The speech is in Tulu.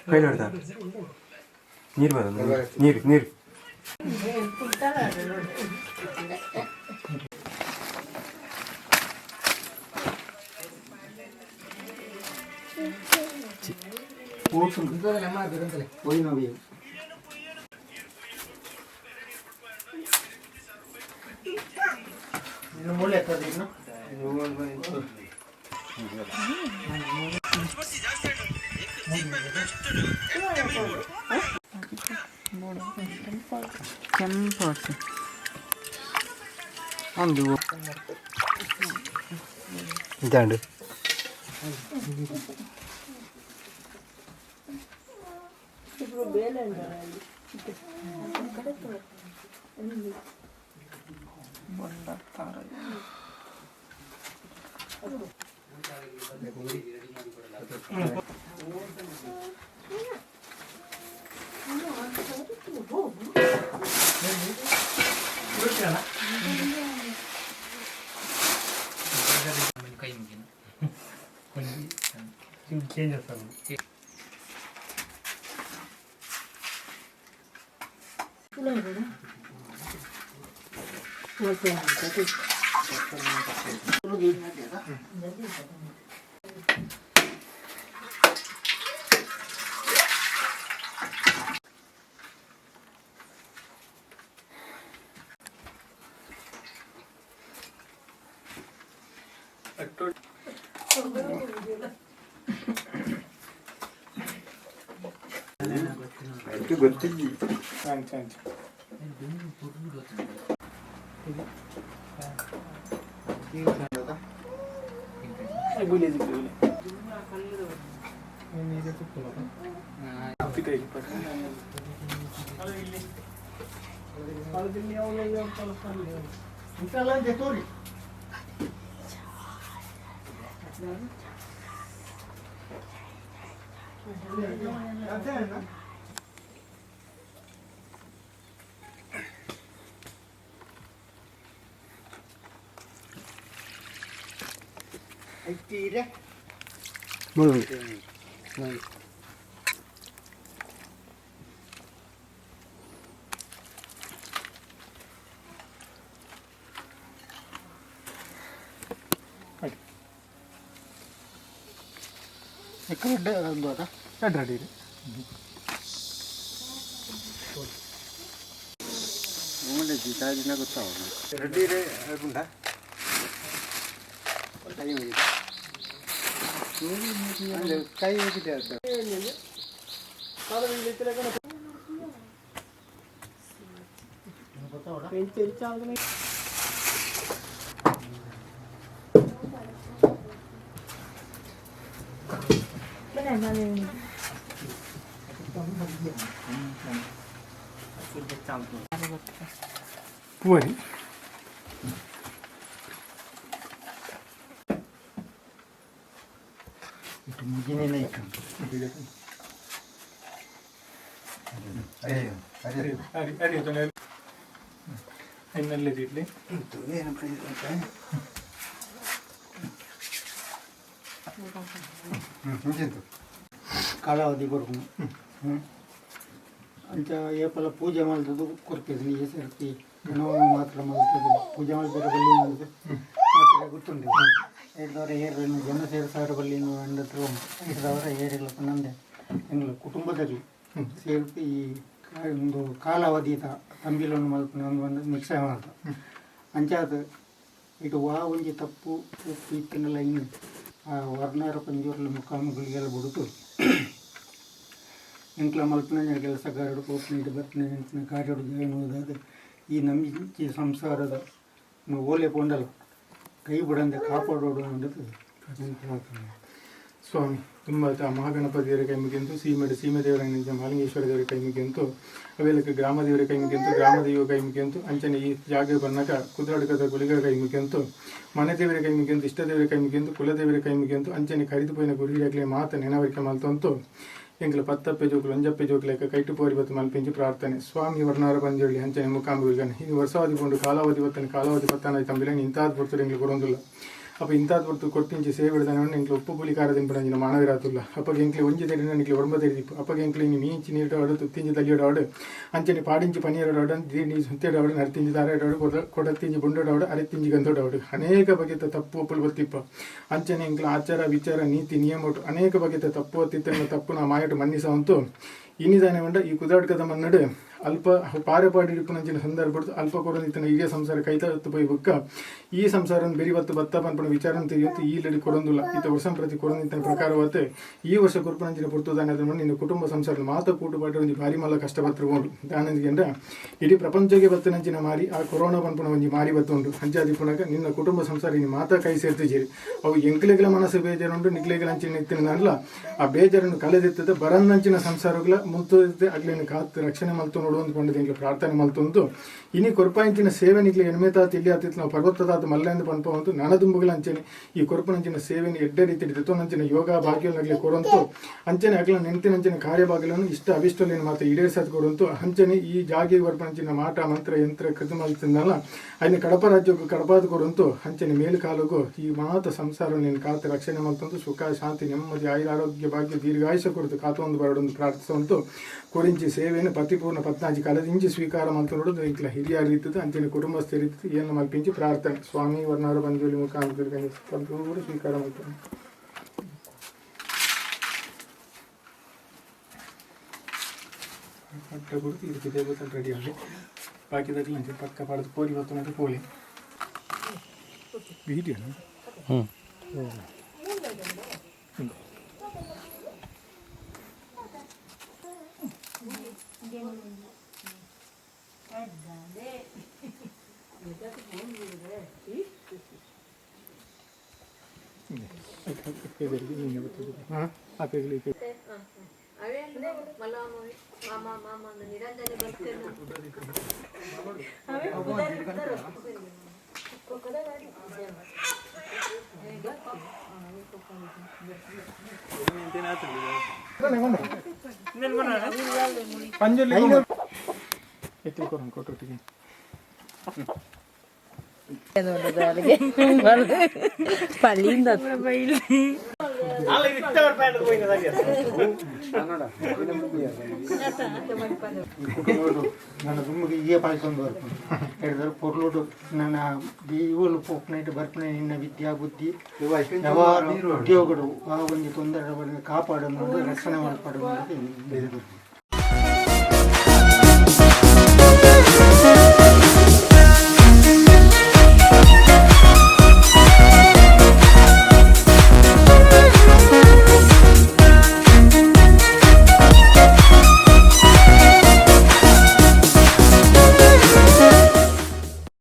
ಕೈಲಾಡ್ದ ನೀರು ಬರ, ನೀರು ನೀರು. ಕೆಂಪು. ಅಂದು ಇದಾಂಡು. ಅದಕ್ಕೆ ಗೊತ್ತಿಲ್ಲ. Red ready. ರೆಡ್ಡಿ ಉಂಟಾ? ಕೈ ಹೋಗಿದೆ. ಪೂರಿ. ಅರಿ ಅರಿ ಇನ್ನಲ್ಲಿ ಇಡ್ಲಿ. ಕಾಲಾವಧಿ ಕೊರ್ಪುನು. ಅಂಚ ಏಪಲ ಪೂಜೆ ಮಲ್ತದ್ದು ಕೊರ್ಪೇರು. ಈ ಸರ್ತಿ ನವಮಿ ಮಾತ್ರ ಮಲ್ತದ್ದು, ಪೂಜೆ ಮಲ್ಪೆರೆ ಬಲ್ಲಿ ಮಲ್ತು ಮಾತ್ರ ಗೊತ್ತುಂಡು. ಐದವರ ಏರು ಜನ ಸೇರು ಸಾವಿರ ಬಲ್ಲಿ ಅಂಡತ್ರ ಉಂಟು. ಐದವರ ಏರಿಲ್ಲ ಪನ್ನಂದೆ ಎಂಗ್ಲ ಕುಟುಂಬದಲ್ಲಿ ಸೇರ್ಪಿ ಈ ಒಂದು ಕಾಲಾವಧಿ ತಂಬಿಲನ್ನು ಮಲ್ಪುನ ಒಂದು ಒಂದು ನಿಶ್ಚಯ ಮಾತ. ಅಂಚಾದ ಇటు ವಾ ಒಂಜಿ ತಪ್ಪು ಉಪ್ಪು ಇತ್ತಿನಲ್ಲ, ಇನ್ನು ಆ ವರ್ಣಾರ ಪಂಜೂರ್ಲ ಮುಖಾಮುಗಳಿಗೆಲ್ಲ ಬುಡುತು ಎಂಕ್ಲ ಮಲ್ಪನ ಕೆಲಸ ಗಾರಡು ಪೋಪುನ ಇಟ್ಟು ಬರ್ಪುನ ಎಂಕ್ಲ ಕಾರ್ಯಡು ಜಾಯಿನ್ ಹೋದಾದ ಈ ನಂಬಿಕೆ ಸಂಸಾರದ ಓಲೆ ಪೋಂಡಲ. ಕೈ ಬುಡಂದೆ ಕಾಪಾಡೋಡು ಅನ್ನೋದು ನನ್ನ ಪ್ರಾರ್ಥನೆ. ಸ್ವಾಮಿ ತುಂಬ ಮಹಾಗಣಪತಿಯವರ ಕೈ ಮುಗಿಯಂತು, ಸೀಮೆಡು ಸೀಮೆ ದೇವರ ಮಹಾಲಿಂಗೇಶ್ವರ ದೇವರ ಕೈ ಮುಗಿಯಂತು, ಅವೇಲಕ್ಕೆ ಗ್ರಾಮ ದೇವರ ಕೈ ಮುಗಿಯಂತು, ಗ್ರಾಮ ದೈವ ಕೈ ಮುಗಿಯಂತು, ಅಂಚನೆ ಈ ಜಾಗ ಬನ್ನಕ ಕುದ್ರಾಡುಕದ ಗುಳಿಗ ಕೈ ಮುಗಿಯಂತು, ಮನೆ ದೇವರ ಕೈ ಮುಗಿಯಂತು, ಇಷ್ಟ ದೇವರ ಕೈ ಮುಗಿಯಂತು, ಕುಲದೇವರ ಕೈ ಮುಗಿಯಂತು, ಅಂಚನೆ ಕರಿದು ಪೋಯಿನ ಗುರಿಯಾಗಲೇ ಮಾತ ನೆನವರಿಕೆ ಮಲ್ತಂತು ಎಂಗ್ಲ ಪತ್ತಪ್ಪೆ ಜೋಕುಲು ಒಂಜಪ್ಪೆ ಜೋಕುಲೆಕ್ಕ ಕೈಟು ಪೋರಿ ಬತ್ತು ಮಲ್ಪಿಂಚಿ ಪ್ರಾರ್ಥನೆ. ಸ್ವಾಮಿ ವರ್ಣಾರ ಪಂಜೊಳ್ಳಿ ಅಂಚನೆ ಮುಖಾಂಬಿಗನೆ ಇನ್ನು ವರ್ಷಾವಧಿ ಕೊಂಡು ಕಾಲಾವಧಿ ಬತ್ತನೆ ಕಾಲಾವಧಿ ಪತ್ತಾನ ತಂಬಿಲ ಇಂತಾದ ಪೊರ್ತುಡು ಎಂಗ್ಲು ಕೊರೊಂದುಲ್ಲ. ಅಪ್ಪ ಇಂತಾದ ಪೊರ್ತು ಕೊಟ್ಟಿಂಚಿ ಸೇವೆ ಹಿಡ್ದಾನೆ ಎಂಕ್ಲು ಉಪ್ಪು ಪುಲಿ ಕಾರ ತಿನ್ಪಡಂಜಿನ ಮಾನವಿರಾತುಲ್ಲ. ಅಪ್ಪಗೆ ಎಂಕ್ಲೆ ಒಂಜಿ ತೆರಿನ ನಿಕ್ಲೆ ಒರ್ಂಬ ತೆರಿದಿಪ್ಪು. ಅಪ್ಪಗೆ ಎಂಕ್ಲೆ ಇನಿ ಮೀಂಚಿ ನೀರು ತುತ್ತಿಂಚಿ ತಲಿಯಡಾಡು, ಅಂಚನೆ ಪಾಡಿಂಚಿ ಪನೀರಡಾಡು, ದೀನಿ ಸುತ್ತೇಡಾಡು, ನರ್ತಿಂಚಿ ದಾರಾಡಾಡು, ಕೊಡತಿಂಚಿ ಬುಂಡಡಾಡು, ಅರೆತಿಂಚಿ ಗಂಧೋಡಾಡು, ಅನೇಕ ಬಗೆತ ತಪ್ಪು ಒಪ್ಪುಲು ಬತ್ತಿಪ್ಪ. ಅಂಚನೆ ಎಂಕ್ಲ ಆಚಾರ ವಿಚಾರ ನೀತಿ ನಿಯಮ ಅನೇಕ ಬಗೆತ ತಪ್ಪು ಒತ್ತಿತ್ತನ್ನ ತಪ್ಪು ನಾ ಮಾಯಟು ಮನ್ನಿಸವಂತು ಇನಿದಾನೆ ಉಂಡ ಈ ಕುದಾಡ್ಕದ ಮನ್ನಡು ಅಲ್ಪ ಪಾರೆ ಪಾಡಿ ಇಪ್ಪುನಂಚಿನ ಸಂದರ್ಭ ಅಲ್ಪ ಕೊರೊಂದಿತ್ತಿನ ಇಡೀ ಸಂಸಾರ ಕೈತತ್ತು ಪೋಯಿ ಬುಕ್ಕ ಈ ಸಂಸಾರ ಬೆರಿ ಬತ್ತು ಬತ್ತ ಪನ್ಪುನ ವಿಚಾರ ತೆಗೆಯುತ್ತೆ. ಈ ಲಡಿ ಕೊರೊಂದುಲ್ಲ. ಈತ ವರ್ಷ ಪ್ರತಿ ಕೊರೊಂದಿತ್ತಿನ ಪ್ರಕಾರವತ್ತೆ ಈ ವರ್ಷ ಕೊರ್ಪುನಂಚಿನ ಪೊರ್ತುದಾನೆ ಅದನ್ನು ನಿನ್ನ ಕುಟುಂಬ ಸಂಸಾರ ಮಾತ ಕೂಟುಪಾಟ ಒಂಜಿ ಭಾರಿ ಮಲ್ಲ ಕಷ್ಟ ಪತ್ರ ದಾನಂದಿಗೆಂಡ ಇಡೀ ಪ್ರಪಂಚಕ್ಕೆ ಬತ್ತನಂಚಿನ ಮಾರಿ ಆ ಕೊರೋನಾ ಪನ್ಪುನ ಒಂಜಿ ಮಾರಿ ಬತ್ತುಂಡು. ಅಂಚಾದಿ ಪುನಕ ನಿನ್ನ ಕುಟುಂಬ ಸಂಸಾರ ಇನಿ ಮಾತ ಕೈ ಸೇರ್ತಿಜಿರಿ. ಅವು ಎಂಕ್ಲೆಗ್ಲ ಮನಸ್ಸು ಬೇಜಾರುಂಟು, ನಿಕ್ಲೆಗ್ಲ ಅಂಚಿನ ಇತ್ತಿನ ಆ ಬೇಜಾರನ್ನು ಕಳೆದಿತ್ತದ ಬರನ್ನಂಚಿನ ಸಂಸಾರಗಳ ಮುಲ್ತು ಅಗ್ಲೇನು ಕಾತ್ ರಕ್ಷಣೆ ಮಲ್ತು ನೋಡುವಂತ ಪಂಡಿತ ಎಂಕ್ಲೆ ಪ್ರಾರ್ಥನೆ ಮಲ್ತೊಂದು ಇನಿ ಕೊರ್ಪಾಯಿಂಚಿನ ಸೇವೆ ನಿಕ್ಲೆ ಎಣ್ಮೆತಾತ್ ಇಲ್ಲಿ ಆತಿತ್ತು ನಾವು ಪರ್ವತದಾತ ಮಲ್ಲೆಂದು ಪನ್ಪವಂತು ನನದುಂಬುಗಳ ಅಂಚನೆ ಈ ಕೊರ್ಪನಂಚಿನ ಸೇವೆನ ಎಡ್ಡೆ ರೀತಿ ಅಂಚಿನ ಯೋಗ ಭಾಗ್ಯನಗ್ಲೆ ಕೊರಂತು ಅಂಚನೆ ಅಗ್ಲ ನೆಂತಿನಂಚಿನ ಕಾರ್ಯಭಾಗ್ಯಗಳನ್ನು ಇಷ್ಟ ಅಭಿಷ್ಟಲೇನು ಮಾತ್ರ ಈಡೇರಿಸದ್ ಕೊರಂತು ಅಂಚನೆ ಈ ಜಾಗೆ ಕೊರ್ಪನಂಚಿನ ಮಾಟ ಮಂತ್ರ ಯಂತ್ರ ಕೃತಿ ಮಲ್ತಿಂದಲ್ಲ ಅಯ್ನ ಕಡಪ ರಾಜ್ಯಕ್ಕೂ ಕಡಪಾದ ಕೊರಂತು ಅಂಚನೆ ಮೇಲುಕಾಲಗೂ ಈ ಮಾತ ಸಂಸಾರ ನೀನು ಕಾತು ರಕ್ಷಣೆ ಮಲ್ತಂತು ಸುಖ ಶಾಂತಿ ನೆಮ್ಮದಿ ಆಯುರ ಆರೋಗ್ಯ ಭಾಗ್ಯ ದೀರ್ಘಾಯುಷ ಕೊರತು ಕಾತೊಂದು ಬರಡೊಂದು ಪ್ರಾರ್ಥಿಸುವಂತು ಕೊರಿಂಚಿ ಸೇವೆಯನ್ನು ಪತಿಪೂರ್ಣ ಪತ್ನಾಜಿ ಕಲದಿಂಚಿ ಸ್ವೀಕಾರ ಮಲ್ತು ಇಂಕ್ಲ ಹಿರಿಯ ರೀತಿದ್ದು ಅಂಚನೆ ಕುಟುಂಬಸ್ಥ ರೀತಿ ಏನು ಮಲ್ಪಿಂಚಿ ಪ್ರಾರ್ಥನೆ. ಸ್ವಾಮಿ ವರ್ಣಾರ ಬಂಜೋಲಿ ಮುಖಾಂತರ ಸ್ವೀಕಾರ ಮಲ್ತಾನೆ. ಪಟ್ಟ ಕೊಡ್ತು ಇದಕ್ಕೆ ದೇವಸ್ಥಾನ ರೆಡಿ ಆಗಿ ಬಾಕಿದಾಗಲಿ ಅಂಚೆ ಪಕ್ಕ ಪಾಡದು ಕೋರಿ ಹೊತ್ತು ಮತ್ತೆ ಕೋಳಿ ವಿಡಿಯೋ. ಹ್ಞೂ. ಹಾಂ ಆಪೆಗಳು. ಪಂಜುರ್ಲಿ ಎತ್ತಿಲ್ ಕೊರಂ ಕೊಟ್ಟೊಟ್ಟಿಗೆ. ಪಲ್ಲಿಂದ. ಈ ಕುಟುಂಬಡು ನನ್ನ ದುಮ್ಮಿಗೆ ಈಯೇ ಪಾಯ್ಸೊಂದು ಬರ್ಪುಂಡು ಹೇಳಿದರೆ ಪೊರ್ಲುಡು ನನ್ನ ಇವುಲು ಪೋಪುನೈಟ್ ಬರ್ಪುನೆ ನಿನ್ನ ವಿದ್ಯಾ ಬುದ್ಧಿ ವ್ಯವಹಾರ ಉದ್ಯೋಗಡು ಆ ಒಂಜಿ ತೊಂದರೆ ಬರದೆ ಕಾಪಾಡನ್ನು, ರಕ್ಷಣೆ ಮಲ್ಪಡು.